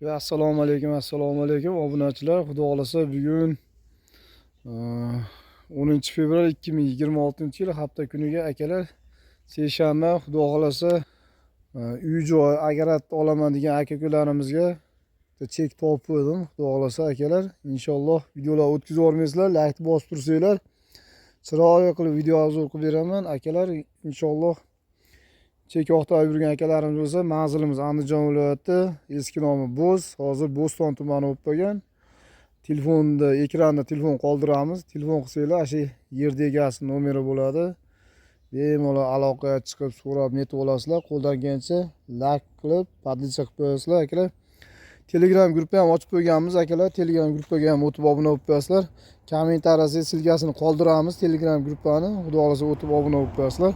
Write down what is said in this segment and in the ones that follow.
Va assalomu alaykum, assalomu alaykum obunachilar. Xudo xolasa bugun 10 fevral 2026-yil hafta kuniga akalar, seshanba. Xudo xolasa uy joy огород olaman degan aka ukalarimizga bitta chek topib qo'ydim. Xudo xolasa akalar, inshaalloh videolar o'tkazib yubormaysizlar, laykni bosib tursanglar, chiroyli qilib video обзор qilib beraman akalar, inshaalloh. Chek axtarib yurgan akalarimiz bo'lsa, manzilimiz Andijon viloyati, eski nomi Bo'z, hozir Bo'ston tumani bo'lib qolgan. Telefonda, ekranda telefon qoldiramiz, telefon qilsanglar, shu yerda egasi nomeri bo'ladi, bemalol aloqaga chiqib, so'rab netib olasizlar. Qo'ldan kelgancha layk qilib, поделиться qilib qo'yasizlar akalar. Telegram gruppa ham ochib qo'yganmiz akalar, Telegram gruppaga ham o'tib obuna bo'lib qo'yasizlar. Kommentariyasiga ссылка sini qoldiramiz Telegram gruppani, xudo xohlasa o'tib obuna bo'lib qo'yasizlar.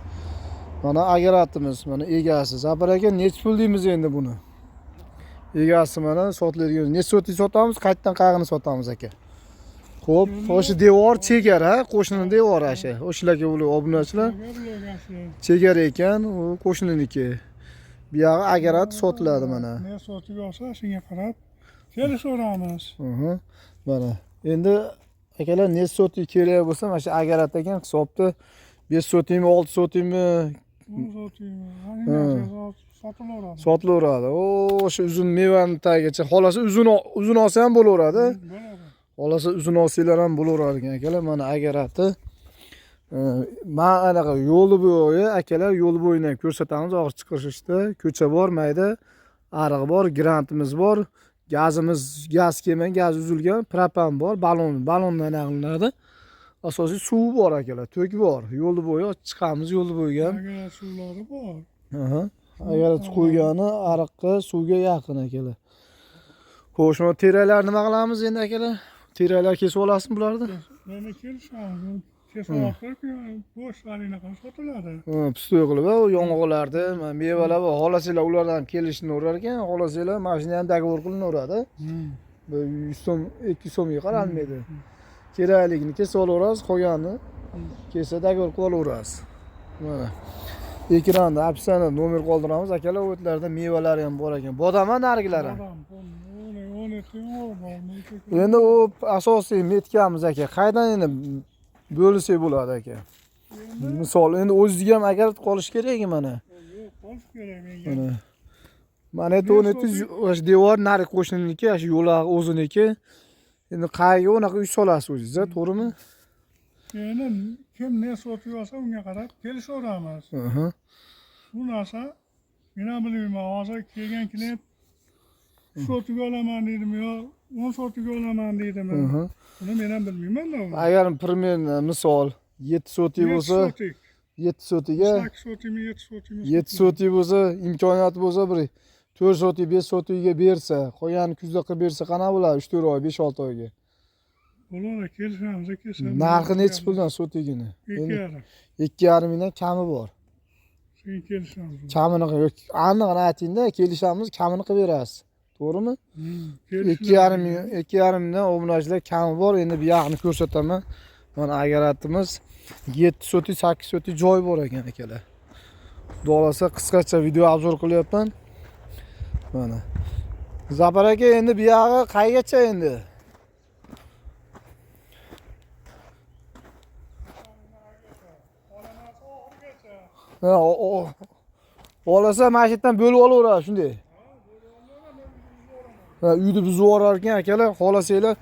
Mana огород imiz, mana egasi Zafar aka. Nechi pul deymiz endi buni? Egasi mana sotiladigan. Necha sotik sotamiz, qayerdan qayerni sotamiz aka? Xo'p, o'sha devor chegara, qo'shnini devori o'sha. O'shalarga ular obunachilar chegara ekan, u qo'shniniki. Bu yog'i огород sotiladi mana. Ne sotib olsa, shunga qarab kelishaveramiz. Mana. Endi akalar, necha sotik kerak bo'lsa, mana shu огород ekan, hisobda 5 sotikmi, 6 sotikmi, 10 sotikmi, sotilaveradi. Sotilaveradi. O, o'sha uzun mevani tagigacha. Xolasa uzun uzun olsa ham bo'laveradi. Bo'ladi. Xolasa uzun olsanglar ham bo'laverar ekan akalar. Mana огород i. Man anaqa yo'li bo'yi akalar, yo'l bo'yini ham ko'rsatamiz. Oxir chiqishda ko'cha bor, mayda ariq bor, grantimiz bor, gazimiz, gaz kelmagan, gaz uzilgan, propan bor, balon, balondan qilinadi. Asosiy suv bor akalar, tok bor. Yo'l bo'yi chiqamiz, yo'l bo'yiga ham. Agar suvlari bor. Aha. Agar qo'ygani ariqqa, suvga yaqin akalar. Xo'sh, mana teraklar nima qilamiz endi akalar? Teraklar kesib olasizmi bularni? Mana kelishamiz. Kesib olib, bo'sh anaqa sotiladi. Ha, пустой qilib, u yong'oqlarni, mana mevalar bor. Xohlasanglar ulardan ham kelishinaverar ekan, xohlasanglar mana shuni ham договор qilinaveradi. Bir 100 so'm, 200 so'mga qaralmaydi. Kerakligini kesib olaverasiz, qolganini kelsa договор qilib olaverasiz. Mana. Ekranda описание nomer qoldiramiz akalar, u yerlarda mevalari ham bor ekan. Bodam nargilari. Odam, 17 bor. Endi u asosiy метка miz aka, qayerdan endi bo'lsak bo'ladi aka? Misol, endi o'zizga ham agar qolish kerak mana. Yo'q, qolish kerak menga. Mana. Mana endi o'sha devor nari qo'shniniki, shu yo'laq o'ziniki. Endi qayerga unaqa uy solasiz o'zingiz, a, to'g'rimi? Endi kim ne sotib olsa, unga qarab kelishaveramiz. Bu narsa men ham bilmayman. Hozir kelgan klient sotib olaman deydimi yo 10 sotib olaman deydimi? Buni men ham bilmayman-da uni. Agar примерно misol 7 sotik Yetti bo'lsa, sotik. 7 sotiga 8 sotikmi, 7 sotikmi? 7 sotik bo'lsa, imkoniyati bo'lsa bir 4 sotik, 5 sotiga bersa, qolganini kuzda qilib bersa qanaqa bo'ladi? 3-4 oy, 5-6 oyga. Bo'ladi, kelishamiz, kelishamiz. Narxi nechi puldan sotigini? 2,5. 2,5 mingdan kami bor. Keyin kelishamiz. Kamini yo'q, aniqini aytingda, kelishamiz, kamini qilib berasiz. To'g'rimi? Hmm. 2,5 ming, 2,5 mingdan obunachilar kami bor. Endi bu yog'ini ko'rsataman. Mana огород imiz 7 sotik, 8 sotik joy bor ekan akalar. Xudo xohlasa qisqacha video обзор qilyapman. Mana. Zafar aka, endi bu yog'i qaygacha endi? Olamasi oxirigacha. Ha, xohlasa mana shu yerdan bo'lib olaveradi shunday. Ha, uyni buzib yuborar ekan akalar, xohlasanglar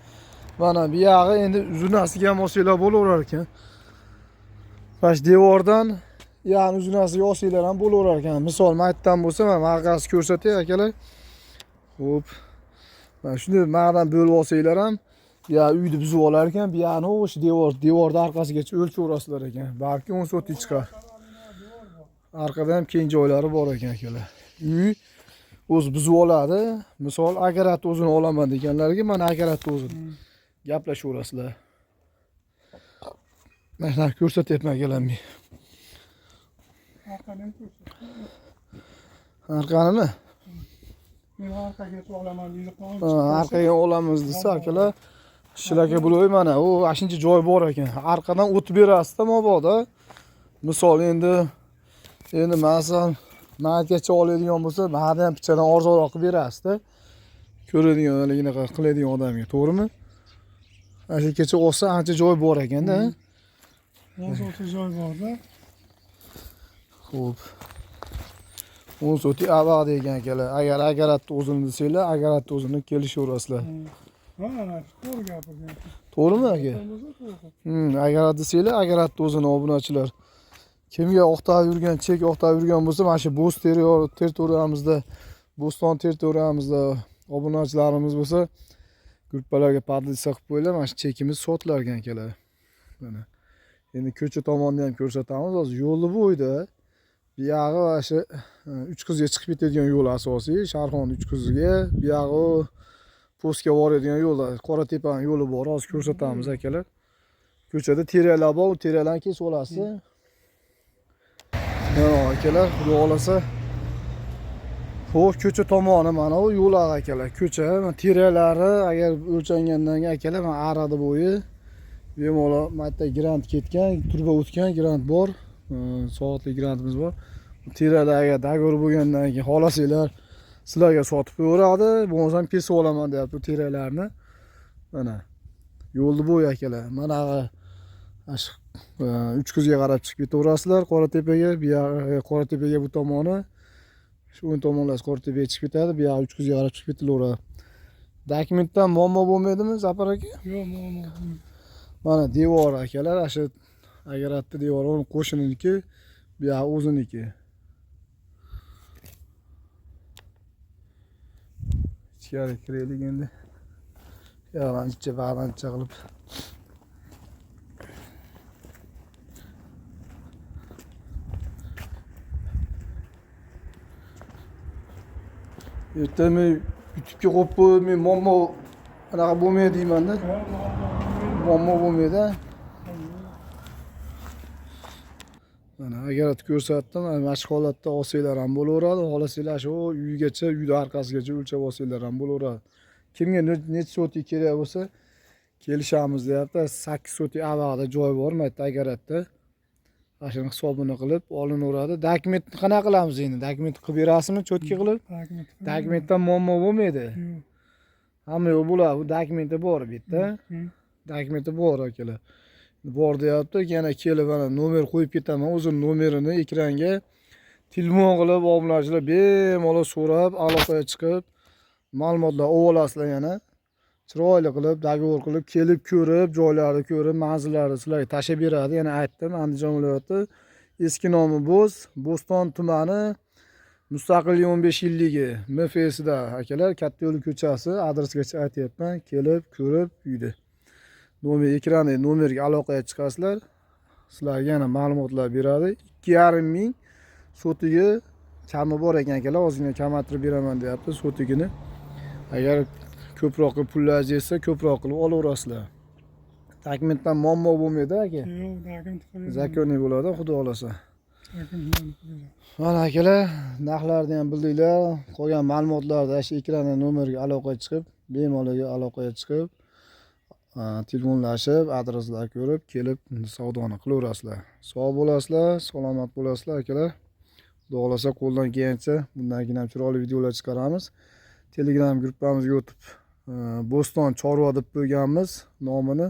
mana bu yog'i endi uzunasiga ham olsanglar bo'laverar ekan. Mana shu devordan ya'ni uzunasiga olsanglar ham bo'laverar ekan. Misol maytdan bo'lsa, mana maqasi ko'rsatay akalar. Xo'p. Mana shunday manadan bo'lib olsanglar ham ya uyni buzib olar ekan, bu yog'ini o'sha devor, devorni orqasigacha o'lchaverasizlar ekan. Balki 10 sotik chiqar. Orqada ham keng joylari bor ekan akalar. Uy o'zi buzib oladi. Misol огород o'zini olaman deganlarga mana огород o'zini gaplashaverasizlar. Mana shunaqa ko'rsatyapman akalar men. Orqani ham ko'rsat. Orqanimi? Men orqaga olaman deydi. Ha, orqaga olamiz desa akalar, shularga bo'lay mana u shuncha joy bor ekan. Orqadan o'tib berasizda mabodo. Misol endi masalan maytgacha oladigan bo'lsa, mana ham pichadan arzonroq qilib berasizda. Ko'radigan, haliginaqa qiladigan odamga, to'g'rimi? Ana shu kecha olsa ancha joy bor ekanda. 10 sotik joy borda. Xo'p. 10 sotik avaq degan akalar. Agar огород ni o'zini desanglar, огород ni o'zini kelishaverasizlar. Ha, ana shu to'g'ri gapirgan. To'g'rimi aka? Bo'lsa to'g'ri. Огород desanglar, огород ni o'zini obunachilar. Kimga oqtarib yurgan, chek oqtarib yurgan bo'lsa, mana shu bo'z territoriyamizda, Bo'ston territoriyamizda obunachilarimiz bo'lsa, gruppalarga поделиться qilib qo'yinglar, mana shu chekimiz sotilar ekan akalar. Mana. Endi ko'cha tomonni ham ko'rsatamiz. Hozir yo'lni bo'yida. Buyog'i mana shu uch qizga chiqib ketadigan yo'l asosiy, Sharxon uch qizga, buyog'i postga boradigan yo'l, Qoratepani yo'li bor, hozir ko'rsatamiz akalar. Ko'chada teraklar bor, u teraklarni kesib olasiz. Mana akalar, xudo xohlasa. Xo'p, ko'cha tomoni mana u yo'l akalar, ko'cha, mana teraklari agar o'lchangandan keyin akalar, mana aradi bo'yi. Bemalol mana yerda grant ketgan, turba o'tgan, grant bor. Soatli grantimiz bor. Teraklar agar договор bo'lgandan keyin xohlasanglar sizlarga sotib qo'yaveradi, bo'lmasam kesib olaman deyapti bu teraklarni. Mana yo'lni bo'yi akalar. Mana shu uch qizga qarab chiqib ketaverasizlar Qoratepaga, bu yog'i Qoratepaga bu tomoni. Shu o'ng tomonlari Qoratepaga chiqib ketadi, bu yog'i uch qizga qarab chiqib ketilaveradi. Dokumentdan muammo bo'lmaydimi, Zafar aka? Yo'q, muammo bo'lmaydi. Mana devor akalar, ana shu огород ni devori uni qo'shniniki, bu yog'i o'ziniki. Ichkari kiraylik endi. Yog'ancha bag'ancha qilib. Erta men YouTube'ga qo'yib qo'yib, men muammo anaqa bo'lmaydi deymanda. Ha, muammo bo'lmaydi. Muammo bo'lmaydi. Mana agar ko'rsatdim, mana shu holatda olsanglar ham bo'laveradi, xohlasanglar shu uygacha, uyni orqasigacha o'lchab olsanglar ham bo'laveradi. Kimga necha sotik kerak bo'lsa, kelishamiz deyapti. 8 sotik avvalda joy bor, mayda огород da. Mana shuni hisobini qilib olinaveradi. Dokumentni qanaqa qilamiz endi? Dokument qilib berasizmi, чётко qilib? Dokument. Dokumentdan muammo bo'lmaydi. Yo'q. Hamma yo'q bo'ladi. Bu dokumenti bor bu yerda. Dokumenti bor akalar. Bor deyapti. Yana kelib mana nomer qo'yib ketaman. O'zim nomerini ekranga telefon qilib obunachilar bemalol so'rab, aloqaga chiqib, ma'lumotlar olib olasizlar yana. Chiroyli qilib, договор qilib, kelib ko'rib, joylarni ko'rib, manzillarni sizlarga tashlab beradi. Yana aytdim, Andijon viloyati eski nomi Bo'z, Bo'ston tumani, Mustaqillik 15 yilligi MFSida akalar, Katta yo'l ko'chasi adresgacha aytyapman. Kelib ko'rib uyda. Nomer ekrandagi nomerga aloqaga chiqasizlar. Sizlarga yana ma'lumotlar beradi. 2,5 ming sotigi kami bor ekan akalar, ozgina kamaytirib beraman deyapti sotigini. Agar ko'proq qilib pullaringiz yetsa, ko'proq qilib olaverasizlar. Dokumentdan muammo bo'lmaydi aka. Yo'q, dokument qilib. Законный bo'ladi, xudo xohlasa. Dokument qilib. Mana akalar, narxlarni ham bildinglar. Qolgan ma'lumotlarni shu ekranda nomerga aloqaga chiqib, bemalol aloqaga chiqib, telefonlashib, adreslar ko'rib, kelib savdoni qilaverasizlar. Sog' bo'lasizlar, salomat bo'lasizlar akalar. Xudo xohlasa qo'ldan kelgancha bundan keyin ham chiroyli videolar chiqaramiz. Telegram gruppamizga o'tib, Bo'ston chorva deb qo'yganmiz nomini.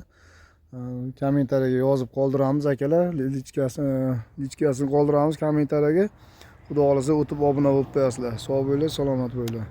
Kommentariyaga yozib qoldiramiz akalar, личка sini qoldiramiz kommentariyaga. Xudo xohlasa o'tib obuna bo'lib qo'yasizlar. Sog' bo'linglar, salomat bo'linglar.